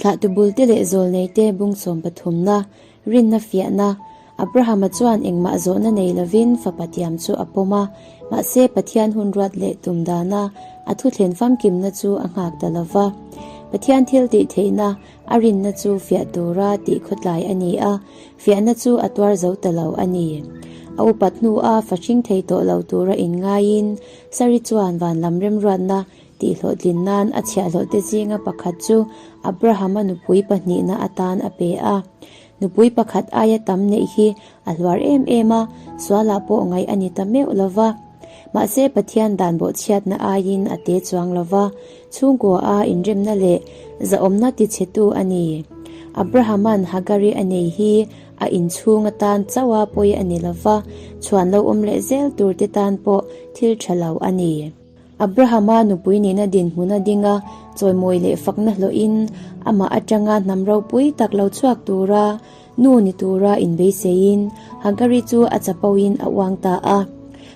Thlahtu bulte leh zawlneite bung sawm pathumna, rinna fiahna, Abrahama chuan engmah zawhna nei lovin fapa tiam chu a pawm a, mahse Pathian hun ruat leh tum dana a thuthlen famkimna chu a nghak ta lo va. Pathian thil tih theihna a rinna chu fiah tura tih khawtlai a ni a, fiahna chu a tuar zo ta lo a ni. A upat hnua fa hring thei tawh lo tura inngaiin Sari chuan van lam remruatna Tihhlawhtlin nan a chhiahhlawhte zinga pakhat chu Abrahama nupui pahnihna atan a pe a. Nupui pakhat aia tam neih hi a hluar em em a, sualah pawh ngaih a ni ta meuh lo va. Mahse Pathian dan bawhchhiatna aiin a te chuang lo va, chhungkua a inremna leh zahawmna tichhetu a ni. Abrahama'n Hagari a nei hi a inchhung atan chauha pawi a ni lo va, chhuan lo awm leh zel turte tan pawh thil tha lo a ni. Abrahama nupui nihna dinhmun a ding a, chawimawi leh fakna hlawhin amah atanga hnam ropui tak lo chhuak tura nu ni tura inbeiseiin Hagari chu a chapoin a uang ta a.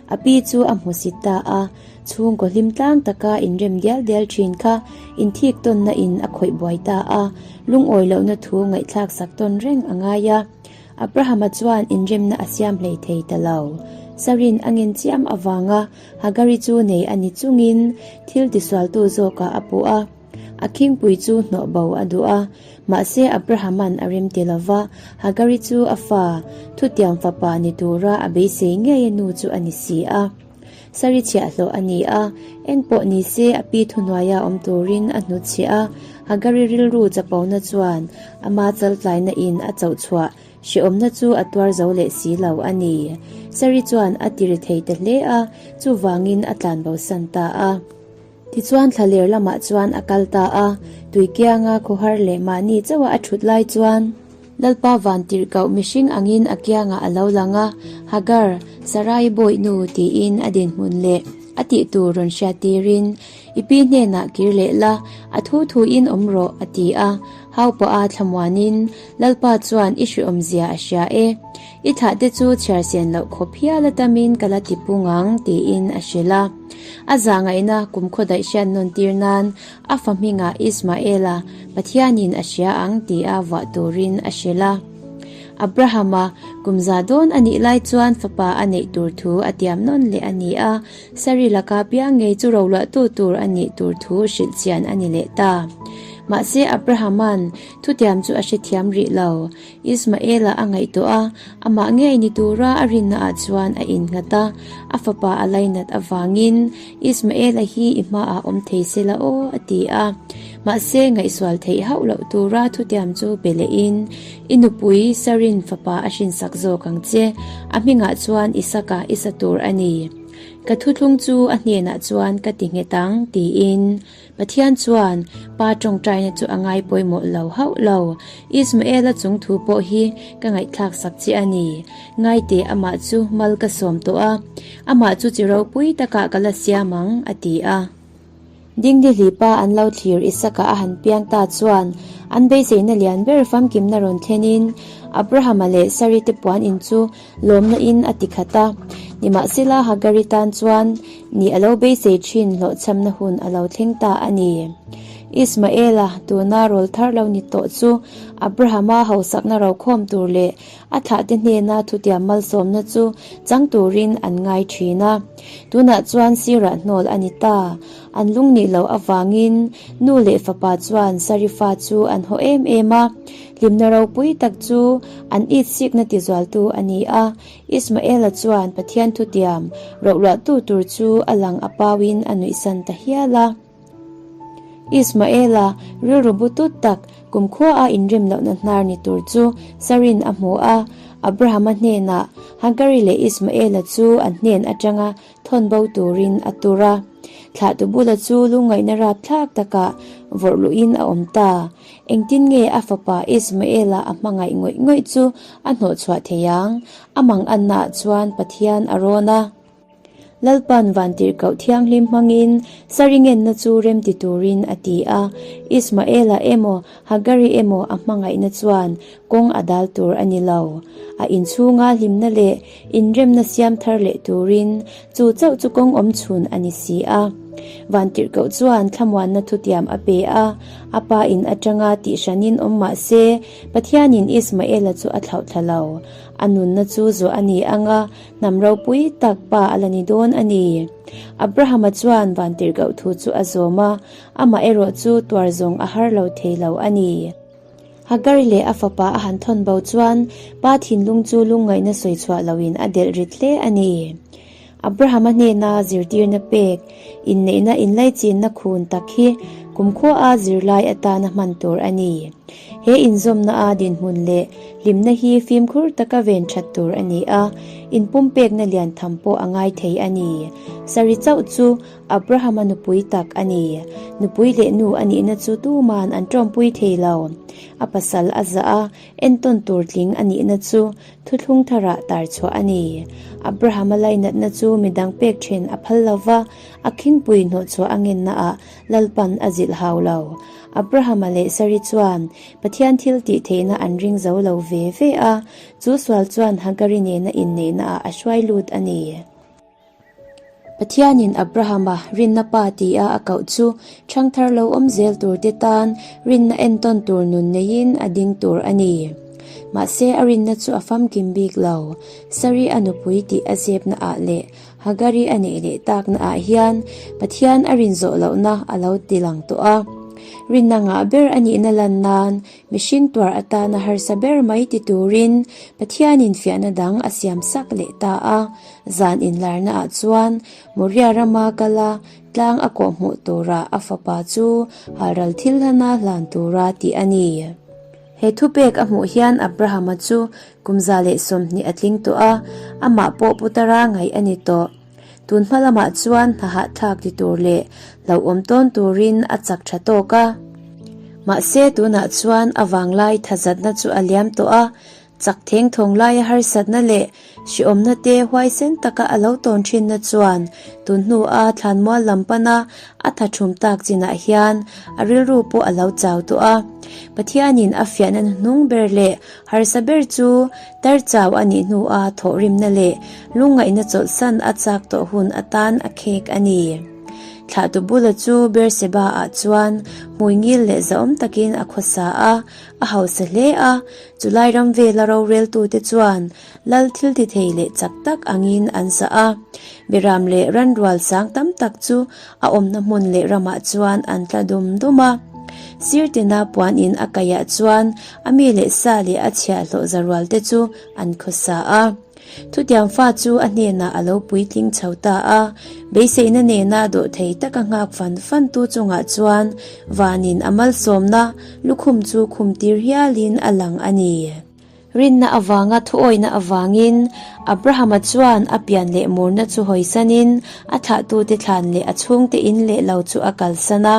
A pi chu a hmusit ta a, chhungkaw hlim tlang taka inrem dial dial thin kha inthik tawnna in a khawih buai ta a, lungawi lohna thu ngaihthlak sak tawn reng a ngai a. Abrahama chuan inremna a siam hlei thei ta lo. Sarin a ngen chiam avanga Hagari chu nei a ni chungin thil tisualtu zawkah a puh a, a khingpui chu hnawh bo a duh a. Mahse Abrahama'n a rem ti lova, Hagari chu a fa, thutiang fapa ni tura a beisei ngei a nu chu a ni si a. Sari chhiahhlawh a ni a, eng pawh ni se a pi thuhnuaia awm turin a hnutchhiah a, Hagari rilru chapona chuan ama chaltlaina in a chohchhuah Hrehawmna chu a tuar zo leh si lo a ni. Sari chuan a ti ri thei ta hle a, chuvangin a tlan bosan ta a. Tichuan thlaler lamah chuan a kal ta a, tui kianga khawhar leh mahni chauha a thut lai chuan Lalpa van tirhkoh mihring angin a kiangah a lo lang a, Hagar, Sarai bawihnu tiin a dinhmun leh a tih tur rawn hriat tirin, I pi hnenah kir leh la, a thu thuin awm rawh, a ti a. Hau pawh a thlamuanin, Lalpa chuan i hriawmzia a hria e. I thlahte chu chhiar sen loh khawp hial a tamin ka la ti pung ang, tiin a hrilh a. A zahngaihna kumkhaw daih hriat nawn tir nan a fa hmingah Ismaela, Pathianin a hria ang tia vuah turin a hrilh a. Abrahama kum za dawn a nih lai chuan fapa a neih tur thu a tiam nawn leh a ni a, Sari laka piang ngei chu roluahtu tur a nih tur thu hrilh chian a ni leh ta. Mahse Abrahama'n thutiam chu a hrethiam rih lo. Ismaela a ngaihtuah a, amah ngei ni tura a rinnaah chuan a innghat a, a fapa a lainat avangin Ismaela hi i hmaah awm thei se la aw a ti a. Mahse ngaihsual theih hauh loh tura thutiam chu pe lehin I nupui Sarin fapa a hrinsak zawk ang che, a hmingah chuan Isaka i sa tur a ni. Ka thuthlung chu a hnenah chuan ka ti nghet ang, tiin Pathian chuan pa tawngtaina chu a ngai pawimawh lo hauh lo. Ismaela chung thu pawh hi ka ngaihthlak sak che a ni. Ngaite amah chu mal ka sawm tawh a, amah chu chi ropui takah ka la siam ang, a ti a. Dingdihlipa an lo thlir Isaka a han piang ta chuan an beiseina lian ber famkimna rawn thlenin Abrahama leh Sari te puan in chu lawmna in a ti khat a. Nimahsela Hagari tan chuan ni a lo beisei thin hlawhchhamna hun a lo thleng ta a ni. Ismaela tuna rawl thar lo ni tawh chu Abrahama hausakna rokhawm tur leh A thlahte hnena thutiam malsawmna chu chang turin an ngai thin a. Tunah chuan sirah hnawl a ni ta. An lung nih loh avangin nu leh fapa chuan Sarifa chu an haw em em a. Hlimna ropui tak chu an itsikna tizualtu a ni a. Ismaela chuan Pathian thutiam rohluahtu tur chu a lang a pauin a nuihsan ta hial a. Ismaela rilru bu tut tak kumkhua a inrem lohna hnar ni tur chu Sarin a hmu a, Abrahama hnenah Hagari leh Ismaela chu an hnen atanga thawn bo turin a tur a. Thlahtu bula chu lungngaihna rapthlak takah vawrh luhin a awm ta. Engtin nge a fapa Ismaela a hmangaih ngawih ngawih chu a hnawhchhuah thei ang? A mangannaah chuan Pathian a rawn a. Lalpan vantirhkoh thianghlim hmangin saringenna chu remti turin a ti a, Ismaela emaw Hagari emaw a hmangaihna chuan kawng a dal tur a ni lo. A inchhunga hlimna leh inremna siam thar leh turin chu chauh chu kawng awm chhun a ni si a. Vantirhkoh chuan thlamuanna thutiam a pe a, a pa in atanga tihhranin awm mah se, Pathianin Ismaela chu a thlauhthla lo. A nunna chu zuah a ni ang a, hnam ropui tak pa a la ni dawn a ni. Abrahama chuan vantirhkoh thu chu a zawm a, amah erawh chu tuar zawng a har lo thei lo a ni. Hagar leh a fapa a han thawn bo chuan pa thinlung chu lungngaihna sawi chhuah loin a delh rit hle a ni. Abrahama hnena zirtirna pek, inneihna inlaichinna khun tak hi kumkhua-a zirlai atana hman tur a ni. He inzawmna a dinhmun leh hlimna hi fimkhur taka ven that tur a ni a, inpumpekna lian tham pawh a ngai thei a ni. Sari chauh chu Abrahama nupui tak a ni. Nupui leh nu a nihna chu tuman an tawmpui thei lo. A pasal a zah a, entawn tur tling a nihna chu thuthlung tharah tar chhuah a ni. Abrahama lainatna chu midang pek then a phal lo va, a khingpui hnawhchhuah a ngennaah Lalpan a zilh hau lo. Abrahama leh Sari chuan Pathian thil tih theihna an ring zo lo ve ve a, chu sual chuan Hagari nena inneihnaah a hruai lut a ni. Pathianin Abrahama rinna pa tia a koh chu ṭhangthar lo awm zel turte tan rinna entawn tur nun neiin a ding tur a ni. Mahse a rinna chu a famkim bik lo. Sari a nupui tih a zepna ah leh Hagari a neih leh takna ah hian Pathian a rin zawh lohna a lo ti lang tawh a. Rinna ngah ber a nihna lan nan mihring tuar atana harsa ber mai ti turin Pathianin fiahna dang a siam sak leh ta a. Zan inlarna ah chuan Moria rama kal a, tlang a kawh hmuh tura a fapa chu halral thil hlana hlan tura tih a ni. He thupek a hmuh hian Abrahama chu kum 120 a tling tawh a, amah pawh putara ngaih a ni tawh. Tun hma lamah chuan hna hahthlak ti tur leh hlauhawm tawn turin a chak tha tawk a. Mahse tunah chuan a vanglai thazatna chu a liam tawh a, Chak theng thawng laia harsatna leh hriawmna te huaisen taka a lo tawn thinna chuan tun hnua thlanmual lam pana a tha thum tak chinah hian a rilru pawh a lo chau tawh a. Pathianin a fiahna hnuhnung ber leh harsa ber chu tar chau a nih hnua thawhrimna leh lungngaihna chawlhsan a chak tawh hun atan a khek a ni. Thlahtu bula chu Beersheba-ah chuan hmuingil leh zahawm takin a khawsa a, a hausa hle a, Chulai ram vela roreltute chuan lal thiltithei leh chak tak angin an sah a, Beram leh ranrual sang tam tak chu a awmna hmun leh ramah chuan an tla dum dum a. Sirtina puanin a kaihah chuan a mi leh sa leh a chhiahhlawh zarualte chu an khawsa a. Thutiang fa chu a hnenah a lo puitling chho ta a, beiseina nena dawhthei taka nghak fan fan tu chungah chuan vanin a malsawmna lukhum chu khum tir hialin a lang a ni. Rinna avanga thuawihna avangin Abrahama chuan a pian leh murna chu hawisanin a thlahtute thlan leh a chhungte in leh lo chu a kalsan a.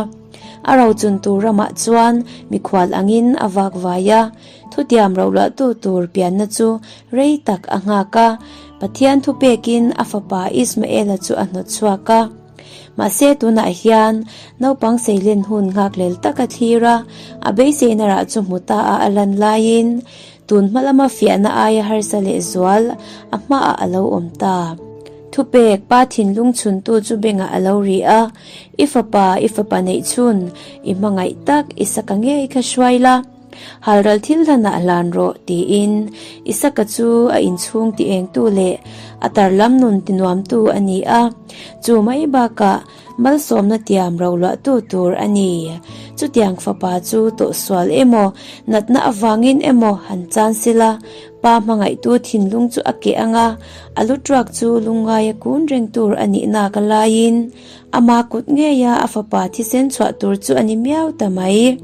A rochun tur ramah chuan mikhual angin a vakvai a, Thutiam rohluahtu tur pianna chu rei tak a nghak a, Pathian thupekin a fapa Ismaela chu a hnawt chhuak a. Mahse tunah hian naupang seilen hun nghakhlel tak a thlir a, a beiseina rah chu hmu ta a a lan laiin tun hma lama fiahna aia harsa lehzual a hmaah a lo awm ta. Thupek, Pa thinlung chhuntu chu bengah a lo ri a, I fapa, i fapa neihchhun, i hmangaih tak, i saka ngei kha hruai la. Halral thil hlanah hlan rawh, tiin Isaka chu a inchhung ti engtu leh a tarlam nun ti nuamtu a ni a. Chu mai bakah malsawmna tiam roluahtu tur a ni. Chutiang fapa chu tawhsual emaw, natna avangin emaw han chan sila, pa hmangaihtu thinlung chu a keh ang a, a lu truak chu lungngaia kun reng tur a nih nak laiin, Ama kut ngeia a fapa thisen chhuah tur chu a ni miau ta mai.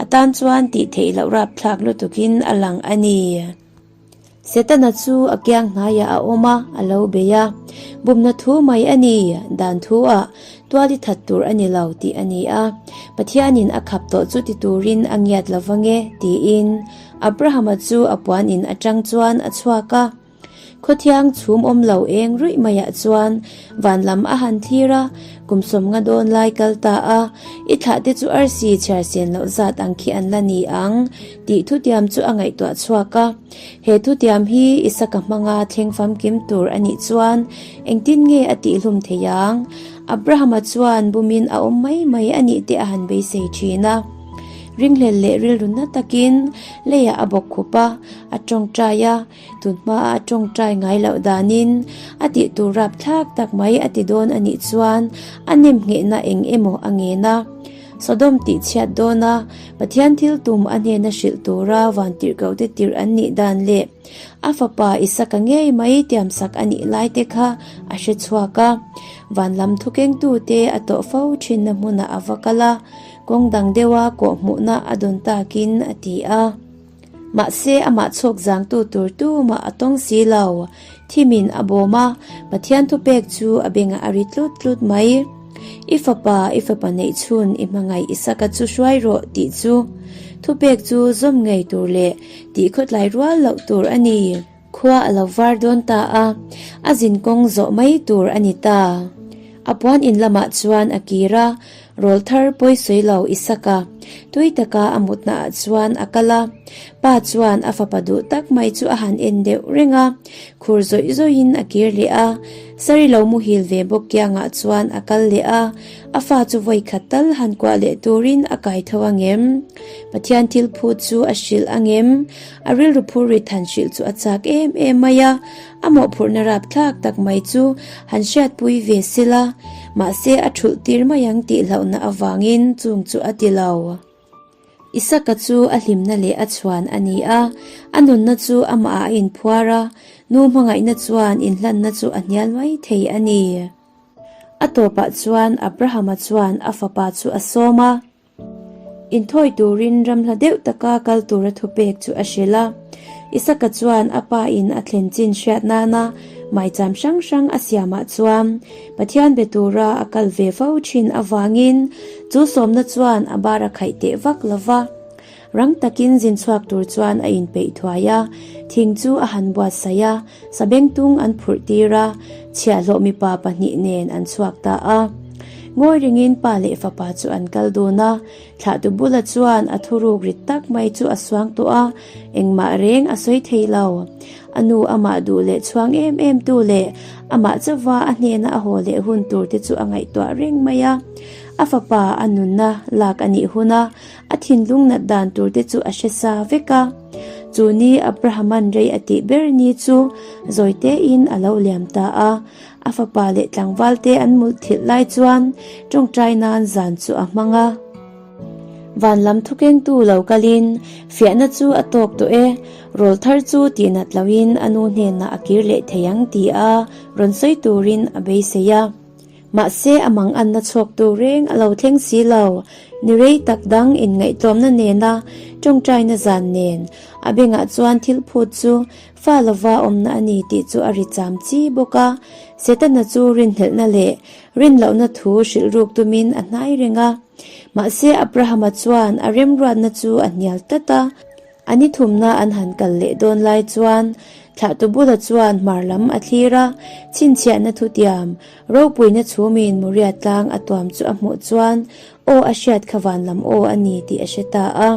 A tan chuan tih theih loh rapthlak lutukin a lang a ni. Setana chu a kiang hnaiah a awm a, a lo bei a. Bumna thu mai a ni, dan thu ah tual i that tur a ni lo tih a ni a. Pathianin a khap tawh chu ti turin a ngiat lo ange, tiin Abrahama chu a puan in atang chuan a chhuak a. Khawthiang chhum awm lo eng ruih maiah chuan van lam a han thlir a, kum 50 dawn lai kal ta a, i thlah te chu arsi chhiar sen loh zat ang khi an la ni ang tih thutiam chu a ngaihtuah chhuak a. He thutiam hi Isaka hmanga thleng famkim tur a nih chuan engtin nge a tihhlum thei ang? Abrahama chuan bumin a awm mai mai a nih te a han beisei thin a. Ringhlel leh rilru na takin leiah a bawk khup a, a tawngtai a, tun hmaa a tawngtai ngai loh danin a tih tur rapthlak tak mai a ti dawn a nih chuan a nem nghehna eng emaw a ngen a. Sodom tih chhiat dawna Pathian thil tum a hnena hrilh tura vantirhkohte tirh an nih dan leh a fapa Isaka ngei mai tiamsak a nih lai te kha a hre chhuak a. Van lam thukengtute a tawh fo thinna hmunah a va kal a, kawng dang deuha kawhhmuhna a dawn takin a ti a. Mahse, amah chhawk zangtu tur tumah a tawng si lo. Thimin a bawm a, Pathian thupek chu a bengah a ri tlut tlut mai. I fapa, i fapa neih chhun i hmangaih Isaka chu hruai rawh tih chu thupek chu zawm ngei tur leh tih khawtlai rual loh tur a ni. Khua a lo var dawn ta a, a zin kawng zawh mai tur a ni ta. A puan in lamah chuan a kir a, rawl thar pawi sawi lo Isaka tui taka a mutna ah chuan a kal a. Pa chuan a fapa duh tak mai chu a han en deuh reng a, khur zawih zawihin a kir leh a. Sari lo muhil ve bawk kiangah chuan a kal leh a, a fa chu vawi khat tal han kuah leh turin a kai tho angem? Pathian thil phut chu a hrilh angem? A rilru phur rit han hrilh chu a chak em em mai a, a mawhphurhna rapthlak tak mai chu han hriatpui ve sela, mahse a thulh tir mai ang tih hlauhna avangin chung chu a ti lo. Isaka chu a hlimna leh a chhuan a ni a, a nunna chu amahah a inphuar a, nu hmangaihna chuan inhlanna chu a hnial mai thei a ni. A tawpah chuan Abrahama chuan a fapa chu a sawm a. Inthawi turin ramhla deuh taka kal tura thupek chu a hrilh a. Isaka chuan a pa in a thlen chin hriat nana maicham hrang hrang a siamah chuan Pathian be tura a kal ve fo thin avangin chu sawmna chuan a bar a khaih teh vak lo va. Rang takin zin chhuak tur chuan a inpeih thuai a, thing chu a han buatsaih a, sabengtung an phurh tir a, chhiahhlawh mipa pahnih nen an chhuak ta a. Ngawi ringin pa leh fapa chu an kal dun a, thlahtu bula chuan a thuruk rit tak mai chu a suang tawh a, engmah reng a sawi thei lo. A nu amah duh leh chhuang em em tu leh amah chauva a hnena a haw leh hun tur te chu a ngaihtuah reng mai a. A fapa a nunna lak a nih hun a, A thinlung nat dan tur te chu a hre sa vek a. Chu ni Abrahaman rei a tih ber ni chu zawi tein a lo liam ta a. A fapa leh tlangval te an mulh thilh lai chuan tawngtai nan zan chu a hmang a. Van lam thukengtu lo kalin fiahna chu a tawk tawh e, rawl thar chu tihnat loin a nu hnenah a kir leh thei ang ti a rawn sawi turin a beisei a. Mahse a mang anna chhuak tur reng a lo thleng si lo. Ni rei tak dang inngaihtlawmna nena tawngtaina zan nen a bengah chuan thil phut chu fa lova awmna a ni tih chu a ri cham chi bawk a. Setana chu rinhlelhna leh rinlohna thu hrilh ruk tumin a hnai reng a. Mahse Abrahama chuan a remruatna chu a hnial tlat a. A ni thumna an han kal leh dawn lai chuan thlahtu bula chuan hmar lam a thlir a, chhinchhiahna thutiam ropuina chhumin Moriah tlang a tuam chu a hmuh chuan aw a hriat kha van lam aw a ni tih a hre ta a.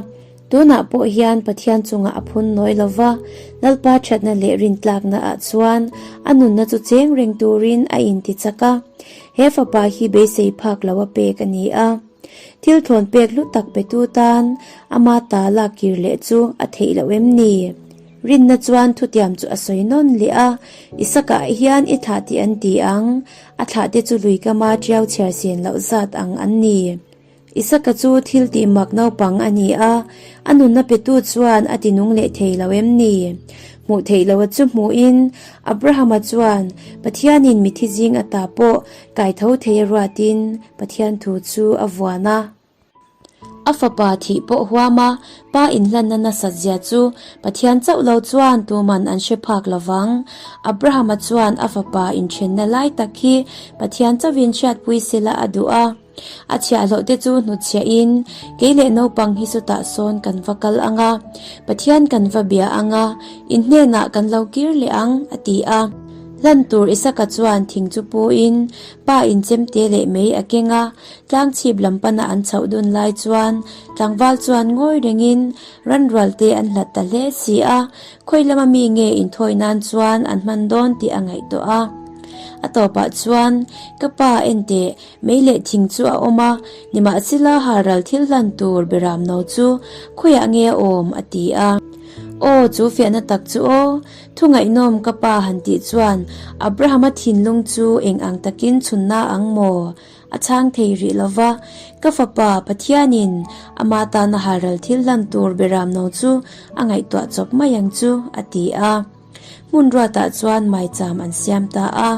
Tunah pawh hian Pathian chungah a phun nawi lo va, Lalpa thatna leh rintlakna ah chuan a nunna chu cheng reng turin a inti chak a. He fapa hi beisei phak lo a pek a ni a. Thil thawn pek hlu tak petu tan ama ta lak kir leh chu a theih loh em ni? Rinna chuan thutiam chu a sawi nawn leh a, Isaka ah hian i thlah tih an ti ang, a thlah te chu lui kama tiau chhiar sen loh zat ang an ni. Isaka chu thil tih mak naupang a ni a, a nunna petu chuan a ti nung leh thei lo em ni? Hmuh theih loh a chu hmuhin Abrahama chuan Pathianin mithi zing ata pawh Kaitho thei a ruatin Pathian thu chu a vuan a. A fapa thih pawh huam a, pa inhlanna nasat zia chu Pathian chauh lo chuan tuman an hre phak lo vang. Abrahama chuan a fapa inthenna lai tak hi Pathian chauhin hriatpui sela a duh a. A chhiahhlawhte chu hnutchhiahin, Kei leh naupang hi chutah sawn kan va kal ang a, Pathian kan va bia ang a, in hnenah kan lo kir leh ang, a ti a. Hlan tur Isaka chuan thing chu puin, pa inchemte leh mei a keng a, tlang chhip lam pana an chhoh dun lai chuan tlangval chuan ngawi rengin ranrual te an hlat ta hle si a, khawi lama mi nge inthawi nan chuan an hman dawn tih a ngaihtuah a. A tawpah chuan, Ka pa enteh, mei leh thing chu a awm a, nimahsela halral thil hlan tur beram no chu khawiah nge a awm? a ti a. Aw, chu fiahna tak chu aw! Thu ngaihnawm ka pa han tih chuan Abrahama thinlung chu eng ang takin chhunna ang maw? A chhang thei rih lo va, ka fapa Pathianin ama tana halral thil hlan tur beram no chu a ngaihtuah chawp mai ang chu, a ti a. Hmun ruatah chuan maicham an siam ta a,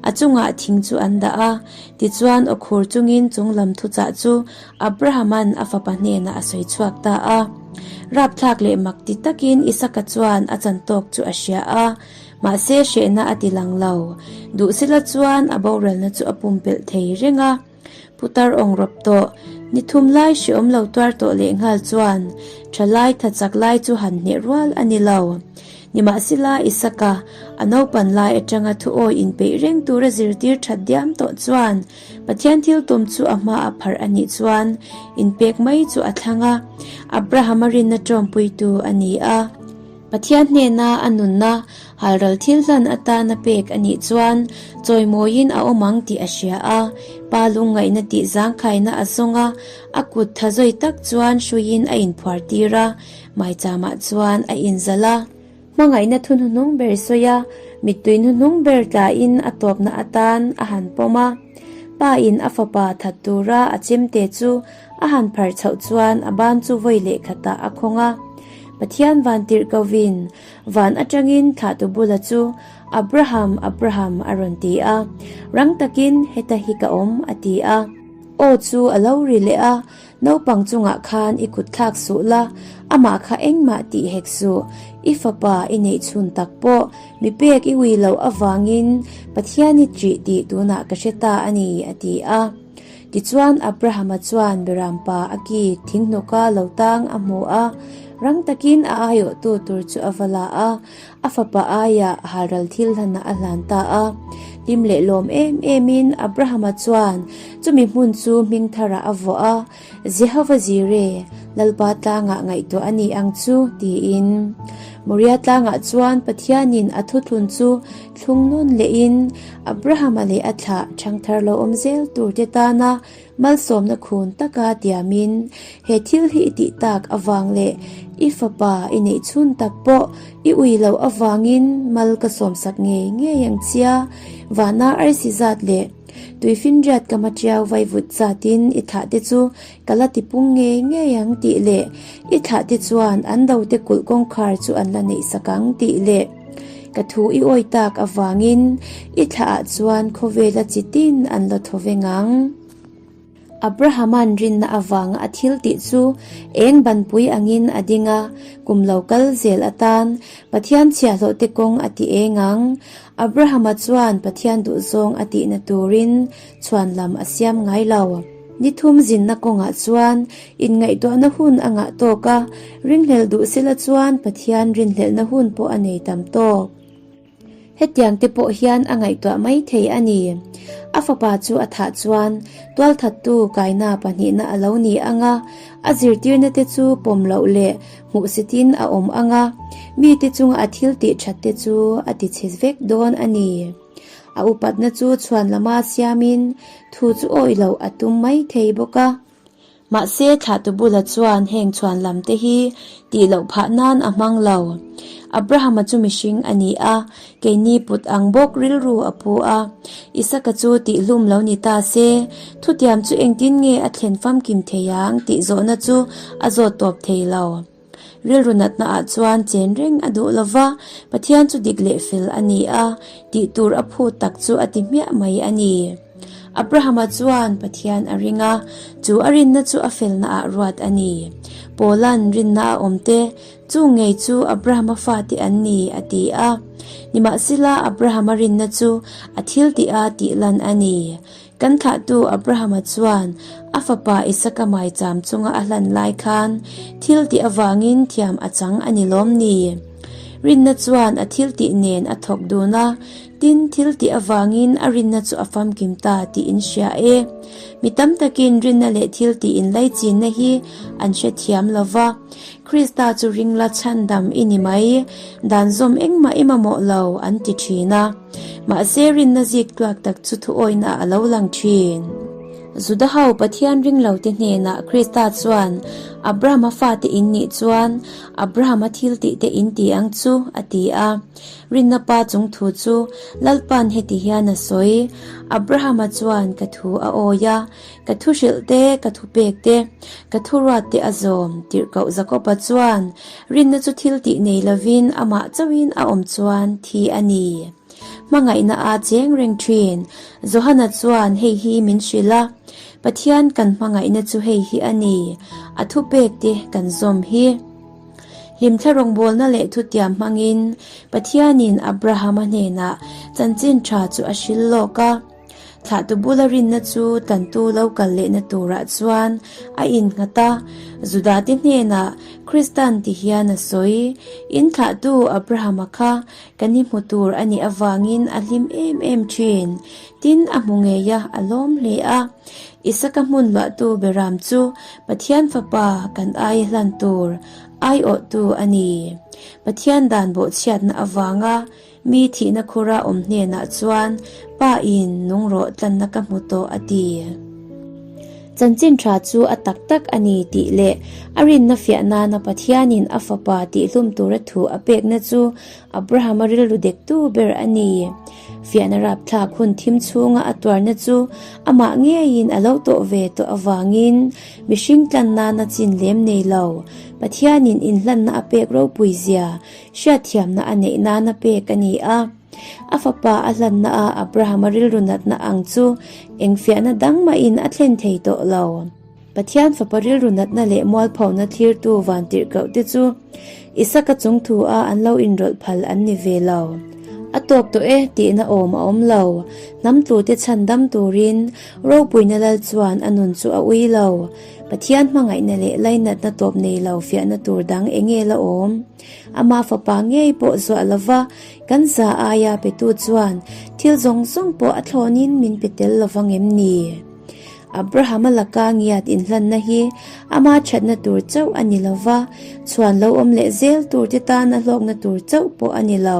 a chungah thing chu an dah a. Tichuan awkhur chungin chunglam thuchah chu Abrahama'n a fapa hnenah a sawi chhuak ta a. Rapthlak leh mak ti takin Isaka chuan a chan tawk chu a hria a, mahse hrehna a ti lang lo. Duhsila chuan a boralna chu a pumpelh thei reng a. Putar awng rawp tawh, ni thum lai hreawm lo tuar tawh lehnghal chuan tha lai tha chak lai chu han hneh rual a ni lo. Nimahsela Isaka, a naupan lai atanga thu awi inpeih reng tura zirtir that diam tawh chuan Pathian thil tum chu a hma a pharh a nih chuan inpek mai chu a thlang a, Abrahama rinna tawmpuitu a ni a. Pathian hnena a nunna halral thil hlan atana pek a nih chuan chawimawiin a awm ang tih a hria a, pa lungngaihna tih zangkhaina a zawng a, a kut tha zawi tak chuan hruiin a inphuar tir a, maichamah chuan a inzalh a. Hmangaihna thu hnuhnung ber sawi a, mittui hnuhnung ber tlain a tawpna atan a han pawm a. Pa in a fapa that tura a chemte chu a han phar chhoh chuan a ban chu vawi leh khatah a khawng a. Pathian van tirh kovin van atangin thlahtu bula chu Abraham, Abraham a rawn ti a. Rang takin heta hi ka awm a ti a. Aw chu a lo ri leh a, Naupang chungah khan i kut thlak suh la, amah kha engmah tih hek suh. I fapa i neih chhun tak pawh mi pek i ui loh avangin Pathian i ṭih tih tunah ka hre ta a ni, a ti a. Tichuan Abrahama chuan Berampa a ki thinghnawka lo tang a hmu a, rang takin a aiawhtu tur chu a va la a, a fapa aiah halral thil hlanah a hlan ta a. Hlim leh lawm em emin Abrahama chuan chumi hmun chu hming tharah a vuah a, Jehova Jireh, Lalpa tlangah ngaihtuah a ni ang chu, tiin. Moria tlangah chuan Pathianin a thuthlun chu thlung nawn lehin Abrahama leh a thlah ṭhangthar lo awm zel turte tana Malsawmna khun taka tiamin he thil hi i tih tak avang leh i fapa i neih chhun tak pawh i ui loh avangin mal ka sawmsak ngei ngei ang chia. Vana arsi zat leh tuifinriat ka hmatiau vaivut zatin i thlah te chu ka la tipung ngei ngei ang tih leh i thlah te chuan an dote kulh kawngkhar chu an la neihsak ang tih leh ka thu i awi tak avangin i thlah ah chuan khawvela chi tin an la thaw veng ang. Abrahama'n rinna avanga a thil tih chu eng banpui angin a ding a, kum lo kal zel atan Pathian chhiahhlawhte kawng a ti eng ang. Abrahama chuan Pathian duhzawng a tihna turin chhuan lam a siam ngai lo. Ni thum zinna kawngah chuan inngaihtuahna hun a ngah tawk a, ringhlel duh sela chuan Pathian rinhlelhna hun pawh a nei tam tawk. Hetiang te pawh hian a ngaihtuah mai thei a ni. A fapa chu a thah chuan tualthattu kaina pahnihna a lo ni ang a, a zirtirna te chu pawm loh leh hmuhsitin a awm ang a, mite chunga a thil tih that te chu a tichhe vek dawn a ni. A upatna chu chhuan lama siamin thu chu awih loh a tum mai thei bawk a. Mahse thlahtu bula chuan heng chhuan lam te hi tih loh phah nan a hmang lo. Abrahama chu mihring a ni a, keini put ang bawk rilru a pu a. Isaka chu tihhlum lo ni ta se, thutiam chu engtin nge a thlen famkim thei ang tih zawhna chu a zawt tawp thei lo. Rilru natna ah chuan chen reng a duh lova, Pathian chu dik leh fel a ni a, tih tur a phut tak chu a ti hmiah mai a ni. Abrahama chuan Pathian a ring a, chu a rinna chu a felna ah ruat a ni. Paula'n rinna a awm te, chu ngei chu Abrahama fate an ni, a ti a. Nimahsela Abrahama rinna chu a thil tih a tih lan a ni. Kan thlahtu Abrahama chuan a fapa Isaka maicham chunga a hlan lai khan thil tih avangin thiam a chang a ni lawm ni? Rinna chuan a thil tih nen a thawk dun a, tin thil tih avangin a rinna chu a famkim ta tih in hria e. Mi tam takin rinna leh thil tih inlaichinna hi an hrethiam lo va. Krista chu ringla chhandam i ni mai, dan zawm engmah i mamawh lo an ti thin a. Mahse rinna zik tluak tak chu thuawina a lo lang thin. Juda ho Pathian ringlote hnenah Krista chuan, Abrahama fate in nih chuan Abrahama thil tihte in ti ang chu, a ti a. Rinna pa chung thu chu Lalpa'n heti hian a sawi, Abrahama chuan ka thu a awi a, Ka thu hrilh te, ka thu pek te, ka thu ruat te a zawm, tirhkoh Jakoba chuan rinna chu thil tih nei lovin amah chauhin a awm chuan thi a ni. Hmangaihna a cheng reng thin. Johana chuan hei hi min hrilh a, Pathian kan hmangaihna chu hei hi a ni, a thu pek te kan zawm hi. Hlimthla rawngbawlna leh thutiam hmangin Pathianin Abrahama hnenah chanchin tha chu a hrilh lawk a. Thlahtu bula rinna chu tantu lo kal lehna turah chuan a innghat a, Judate hnenah Kristan ti hian a sawi, In thlahtu Abrahama kha kan i hmu tur a nih avangin a hlim em em thin. Tin, a hmu ngei a, a lawm hle a. Isaka hmun luahtu Beram chu Pathian Fapa kan aia hlan tur aiawhtu a ni. Pathian dan bawhchhiatna avanga Mi thihna khura awm hnenah chuan Pa in nung rawh tlanna ka hmu tawh a ti. Chanchin tha chu a tak tak a ni tih leh a rinna fiah nana Pathianin a fapa tihhlum tura thu a pekna chu Abrahama rilru dektu ber a ni. Fiahna rapthlak hun thim chhunga a tuarna chu amah ngeiin a lo tawh ve tawh avangin mihring tlan nana chin lem nei lo Pathianin inhlanna a pek ropui zia Hriatthiamna a neih nana pek a ni a. A fapa a hlanna a Abrahama rilru natna ang chu eng fiahna dang mahin a thlen thei tawh lo. Pathian fapa rilru natna leh mualphona thlirtu vantirhkoh te chu Isaka chung thu a an lo inrawlh phal an ni ve lo. A tawk tawh e tihna awm a awm lo. Hnam tlute chhan dam turin ropuina lal chuan a nun chu a ui lo. Pathian hmangaihna leh lainatna tawp nei lo fiahna tur dang enge la awm? Ama fapa ngei pawh zuah lova kan za aia petu chuan thil zawng zawng pawh a thlawnin min pe tel lova ngem ni? Abrahama laka ngiat inhlanna hi ama thatna tur chauh a ni lova, chhuan lo awm leh zel turte tana hlawkna tur chauh pawh a ni lo.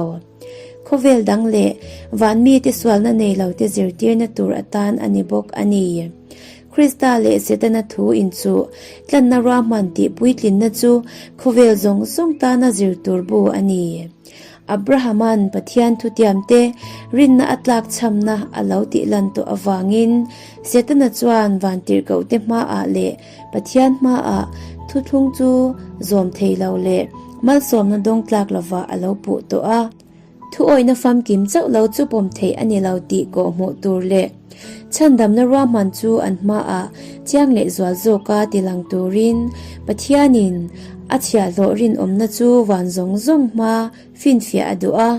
Khawvel dang leh van mite sualna nei lote zirtirna tur atan a ni bawk a ni. Krista leh Setana thu inchuh tlanna ruahman tih puitlinna chu khawvel zawng zawng tana zir tur bu a ni. Abrahama'n Pathian thutiamte rinna a tlakchhamna a lo tihlan tawh avangin Setana chuan vantirhkohte hmaah leh Pathian hmaah thuthlung chu zawm thei lo leh malsawmna dawng tlak lovah a lo puh tawh a. Thuawihna famkim chauh lo chu pawm theih a ni lo tih kawhhmuh tur leh chhandamna ruahman chu an hmaah chiang leh zual zawka tilang turin Pathianin a chhiahhlawh rinawmna chu van zawng zawng hma finfiah a duh a.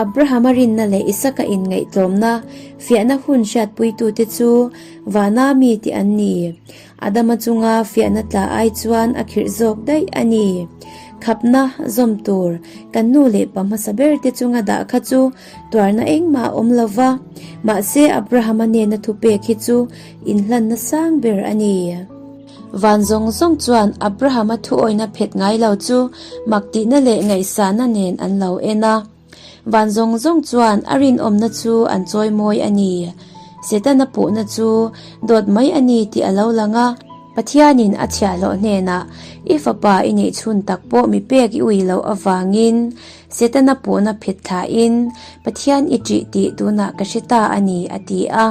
Abrahama rinna leh Isaka inngaihtlawmna fiahna hun hriatpuitute chu vana mi tih an ni. Adama chunga fiahna tla ai chuan a khirh zawk daih a ni. Khapna zawm tur kan nu leh pa hmasa ber te chunga dah kha chu tuarna engmah a awm lo va, mahse Abrahama nena thupek hi chu inhlanna sang ber a ni. Van zawng zawng chuan Abrahama thuawihna phet ngai lo chu mak tihna leh ngaihsahna nen an lo en a. Van zawng zawng chuan a rinawmna chu an chawimawi a ni. Setana puhna chu dawt mai a ni tih a lo lang a. Pathianin a chhiahhlawh hnenah, I fapa i neih chhun tak pawh mi pek i ui loh avangin Setana puhna phet thlahin Pathian i ṭih tih tunah ka hre ta a ni, a ti a.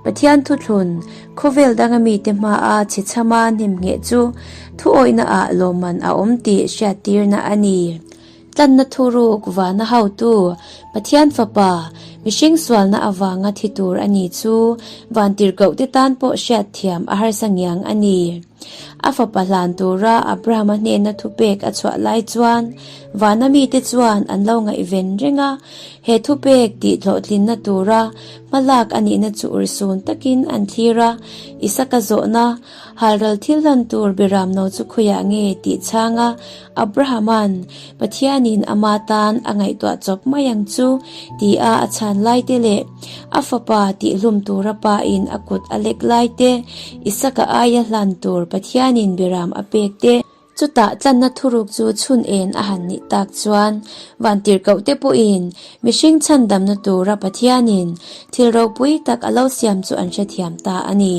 Pathian thuthlun, khawvel danga mite hmaa chhechhama hnemngheh chu thuawihnaah lawmman a awm tih hriattirna a ni. Tlanna thuruk vana hotu, Pathian Fapa, Mihring sualna avanga thi tur a ni chu vantirhkohte tan pawh hriatthiam a harsa ngiang a ni. A fapa hlan tura Abrahama hnena thupek a chhuah lai chuan vana mite chuan an lo ngaihven reng a, he thupek tih hlawhtlinna tura hmalak a nihna chu urhsun takin an thlir a, Isaka zawhna Halral thil hlan tur Biram no chu khawiah nge tih chhanga Abrahama'n Pathianin ama tan a ngaihtuah chawp mai ang chu tia a chhan lai te leh a fapa tihhlum tura pa in a kut a lek lai te, Isaka aia hlan tur Pathianin Biram a pek te, Chutah tlanna thuruk chu chhun en a han nih tak chuan vantirhkoh te pawhin mihring chhandamna tura Pathianin thil ropui tak a lo siam chu an hrethiam ta a ni.